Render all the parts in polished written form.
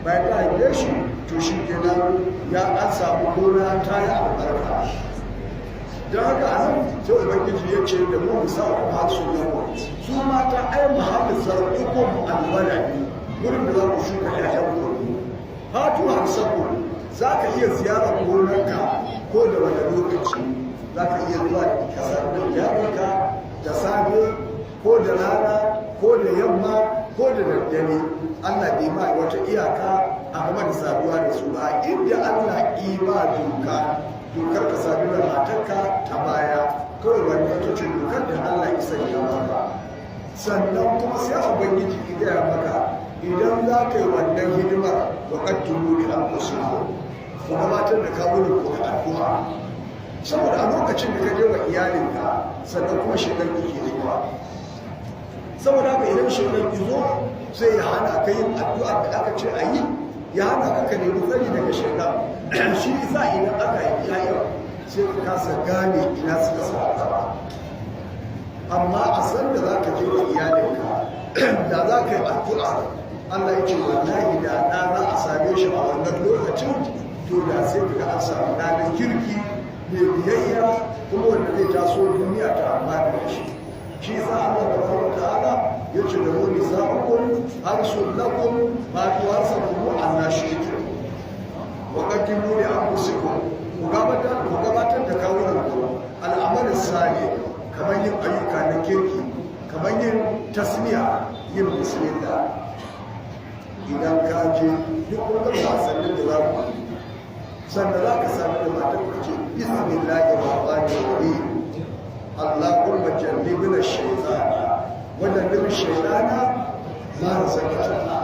Bayan ta haife shi, to shi kenan ya an samu gona ta yi albarka. Don haka a nan sai Ubangiji ya ce da mu musa wa su yawa su mata, ai mahallin zar'ukum alwaladi, wurin da za ku shuka ƴaƴan ku. Fatu harsaku, za ka iya ziyarar gonarka ko da wani lokaci. Za ka iya zuwa kasar da iyalinka da safe ko da rana ko da yamma ko da daddare. Allah bai ma wata iyaka a game da saduwa da su ba. Inda Allah ima doka, dokar ka sadu da matarka ta baya kawai, wannan ita ce dokar da Allah ya sanya maka. Sannan kuma sai Ubangiji ya gaya maka, idan za ka yi wannan hidimar, wa qaddimu li anfusikum, ku gabatar da kawunan ku ga addu'a. Saboda a lokacin da ka je wa iyalinka, sannan kuma shaitan yake zuwa. Saboda haka idan shaitan zo, sai ya hana ka yin addu'a da aka ce a yi, ya hana ka ka nemi tsari daga shaitan. Shi isa idan aka yi yayan, sai ka kasa gane ina suka sa gaba. Amma a san da za ka je wa iyalinka, da za ka yi addu'a, Allah ya ce wallahi da ɗa za a same shi a wannan lokacin, to da sai ka ga an samu ɗa na kirki mai biyayya, kuma wanda zai taso duniya ta amfana da shi. Shi yasa Allah tabaraka ta'ala ya ce da mu: nisa'ukum harsun lakum fatu harsakum anna shi'tum wa qaddimu li anfusikum. Ku gabatar da kawunan ku al'amalin salih, kamar yin ayyuka na kirki, kamar yin tasmiya, yin bismillah. Idan ka je duk wani wasannin da za ku yi, sannan za ka sami da matar, ku ce: bismillahir rahmanir rahim, allahumma jannibna shaytana wa jannib shaytana ma razaqtana.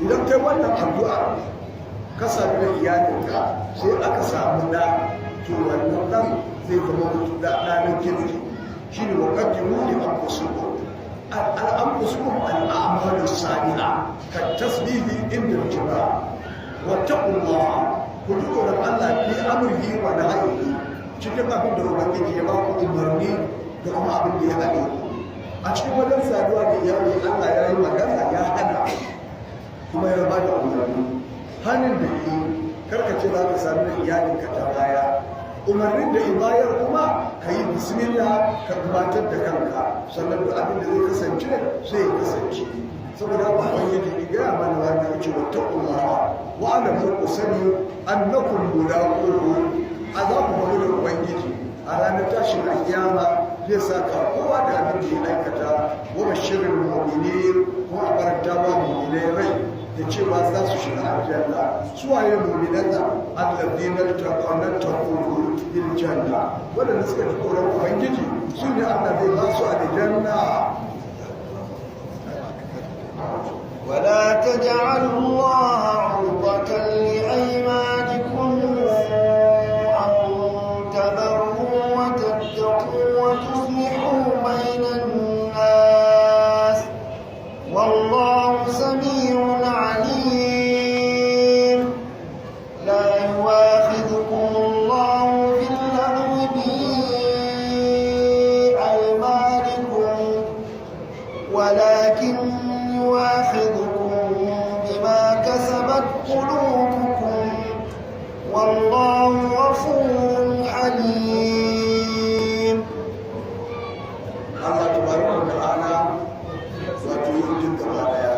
Idan kai wannan addu'a ka sami da iyalinka, sai aka samu da, to wannan dan zai zama da ɗanin kirki. Shine wa qaddimu li anfusikum, al-anfusikum al-a'malu salihah ka tasbihi inda al-jima. Wa taqullaha, ku ji tsoron Allah, fi amrihi wa nahyihi, cikin abin da Ubangiji ya ba ku umarni da kuma abin da ya hane ku. A cikin wajen saduwa da iyali, Allah ya yi magana, ya hana kuma ya ba da umarni. Hannun da ke karkace za ka sami da iyalinka ta baya, umarnin da ibayar kuma ka yi bismillah, ka gabatar da kanka, sannan duk abin da zai kasance zai kasance. Saboda haka Ubangiji ya gaya mana wannan, ya ce: wattaqullaha wa alamu, ku sani, annakum mulaquhu, a za ku gamu da Ubangiji a ranar tashin alkiyama, zai saka kowa da abin da ya aikata. Wa bashirin mu'minin, kuma a faranta wa mu'minai rai da cewa za su shiga aljanna. Su waye mu'minan nan? Alladhina taqawna bil janna, wadanda suka ji tsoron Ubangiji, su ne Allah zai ba su aljanna. ولا تجعلوا الله عرضة لأيمانكم أن تبروا وتتقوا وتصلحوا بين الناس، والله سميع عليم. لا يؤاخذكم الله باللغو في أيمانكم، ولكن يؤاخذكم بما كسبت قلوبكم، والله غفور حليم. Allah tabaraka wa ta'ala, wato yau duk gaba daya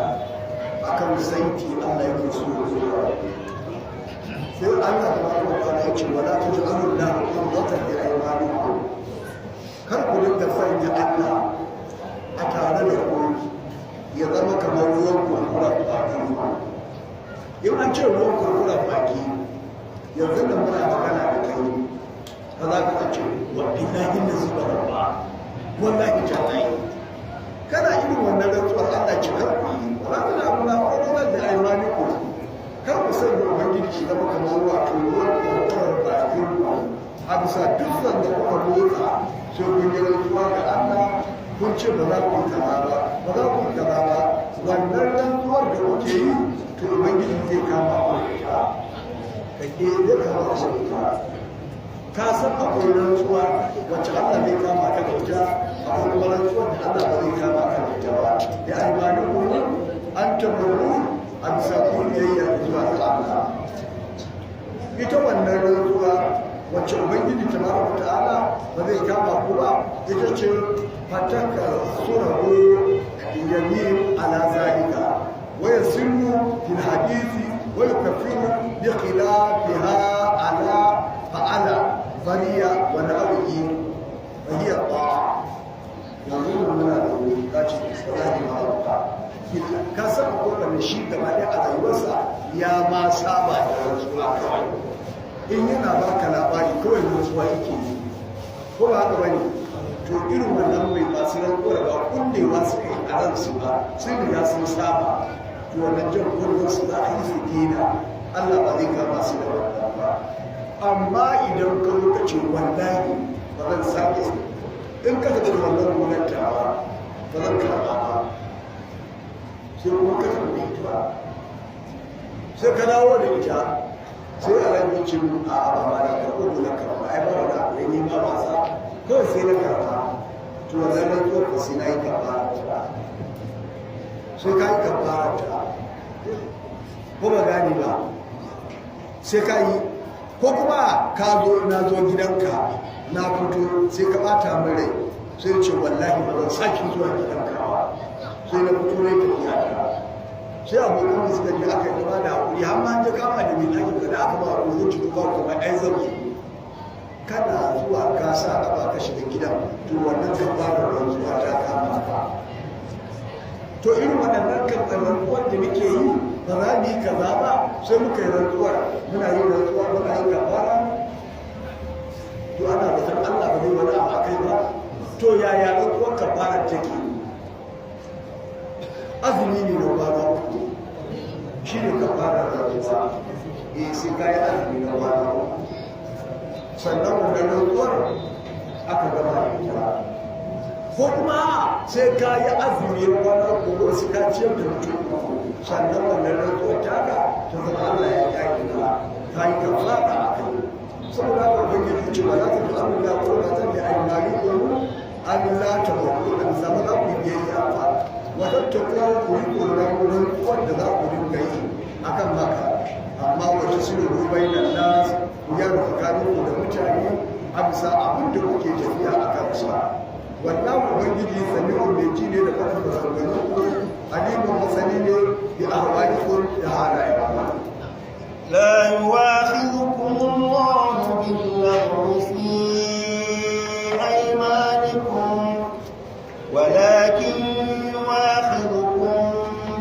akan saiti Allah yake so ya zo. Sai Allah tabaraka wa ta'ala ya ce: wala taj'alu llaha urdatan li aymanikum. Kar ku dinga sanya Allah a tare da ku ya zama kamar ruwan kurkurar baki. In an ce ruwan kurkurar baki, yanzu da muna magana da kai, ka za ka ce wa billahi lazi ba rabba, wallahi tallahi, kana irin wannan rantsuwar. Allah ce kar ku yi. Wala ta da urdatan li aymanikum, kar ku sanya Ubangiji shi zama kamar wato ruwan kurkurar bakin ku, a bisa duk sanda kuka motsa sai kun yi rantsuwa ga Allah, kun ce ba za ku yi kaza ba, ba za ku yi kaza ba. Wannan rantsuwar da kuke yi, to Ubangiji zai kama ku da ita. Ka ke zai kama ku da ita. Ka san akwai rantsuwa wacce Allah zai kama ka da ita, akwai kuma rantsuwar da Allah ba zai kama ka da ita ba. Da aymanikum an tabarru, a bisa kun Wacce Ubangiji tabaraka ta'ala ba zai kama ku ba ita ce fataka surahu yamin ala zalika wa yasirru fil hadisi wa yukaffiru bi khilafiha ala fa'ala zariya wa na'awi fa hiya ta'a. Yanzu muna da wuri kace wallahi ma ba ka san ko da shi gaba ɗaya a rayuwarsa ya ma saba da rantsuwa. Kawai in yana baka labari, kawai rantsuwa yake yi, ko ba haka bane? To irin wannan mai masu rantsuwar ba kullewa suka yi a ransu ba, sun riga sun saba. To wannan jan kullun su za a yi su dina, Allah ba zai kama su da wannan ba. Amma idan ka zo ka ce wallahi ba zan sake, in ka tafi da wannan gonar tawa ba zan karɓa ba, sai kuma ka tafi da ita, sai ka dawo da ita, sai a ran ce mun a ba ba da karɓo gonar ka ba, ai ba da abu ne ma ba sa kawai sai na karɓa. To wannan rantsuwar ka sai na yi karɓa ta, sai ka yi karɓa ta, ko ba gane ba? Sai ka yi. Ko kuma ka zo, na zo gidanka, na fito, sai ka bata min rai, sai ce wallahi ba zan sake zuwa gidanka ba. Sai na fito ne tafiya ta, sai abokan da suka je aka yi ba da hakuri, har ma an je kama da mai ɗakin da aka ba hakuri, zai ci ba kuma ai zan zo. Kana zuwa ka sa ƙafa ka shiga gidan, to wannan kan fara rantsuwa ta kama ka. To irin waɗannan kan rantsuwar da muke yi, ba za mu yi kaza ba, sai muka yi rantsuwar, muna yin rantsuwa, muna yin kafara. To ana zaton Allah ba zai wani abu a kai ba. To yaya rantsuwar kafara take? Azumi ne na kwana 3, shi ne kafarar rantsuwa. Eh, sai ka yi azumi na kwana 3, sannan wannan rantsuwar aka gama da ita. Ko kuma sai ka yi azumi na kwana 3, ko sai ka ciyar da mutum uku, sannan wannan rantsuwar taka ta zama Allah ya yaki na ka yi kafara a kai. Saboda haka Ubangiji ce ba za ta fi abin da ko ba ta bi aimanikum Allah ta ba ku da zama za ku yi biyayya ba, wata takuwa ku yi tsoron rantsuwar da za ku dinga yi akan haka. Amma wata sulhu bainan nas, ku gyara tsakaninku da mutane a bisa abin da kuke tafiya a kansa. Wannan Ubangiji sami'un, mai ji ne da faɗin maganganun ku, alimun, masani ne, bi ahwalikum, da halayen. لا يؤاخذكم الله باللغو في أيمانكم ولكن يؤاخذكم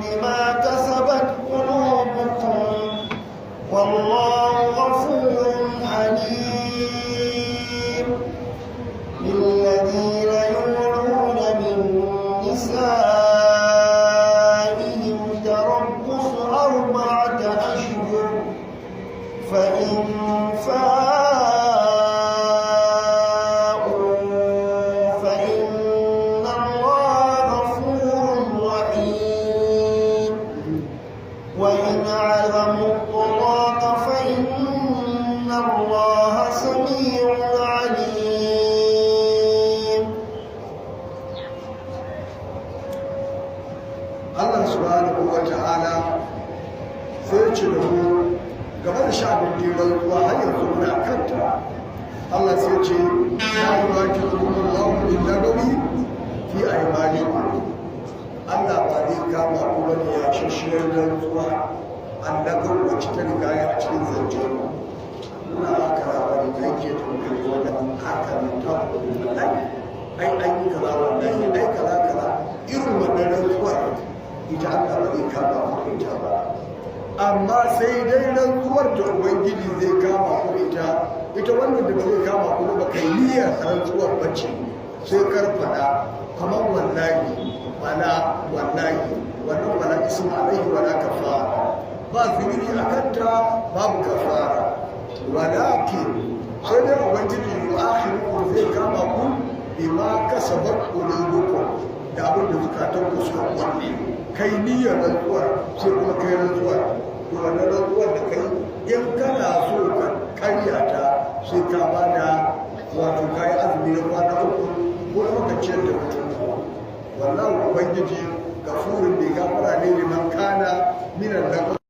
بما كسبت قلوبكم، والله غفور حليم. للذين يولون من نسائهم تربص 4 أشهر، فإن فاءوا فإن الله غفور رحيم، وإن عزموا الطلاق فإن الله سميع عليم. Allah subhanahu wa ta'ala sai ce da mu game da sha'anin diran ruwa, har yanzu muna kanta. Allah sai ce la yu'akhidhukum Allahu bil lagwi fi aymanikum. Allah ba zai kama ku bane ya shishiyar rantsuwa annabin wacce ta riga ya a cikin zance. Muna haka labari da yake tambayi wannan haka ne ta wallahi ai an yi kaza, wallahi ai kaza kaza. Irin wannan rantsuwar ita Allah ba zai kama ku ita ba. Amma sai dai rantsuwar da Ubangiji zai kama ku ita, ita wannan da ba zai kama ku ba, kai niyyar rantsuwar bace sai kar faɗa, kamar wallahi, wala wallahi, wannan wala isma alaihi wala kafara, ba zunubi a kanta, babu kafara. Walakin, sai dai Ubangiji yu'akhirukum, zai kama ku, bima kasabat qulubukum, da abin da zukatan ku suka kulle. Kai niyyar rantsuwar, sai kuma kai rantsuwar. To wannan rantsuwar da kai, in kana so ka karya ta, sai ka bada, wato ka yi azumi na kwana 3 ko kuma ka ciyar da mutum. Wallahu, Ubangiji, gafurin, mai gafara ne, liman kana minan lagawi.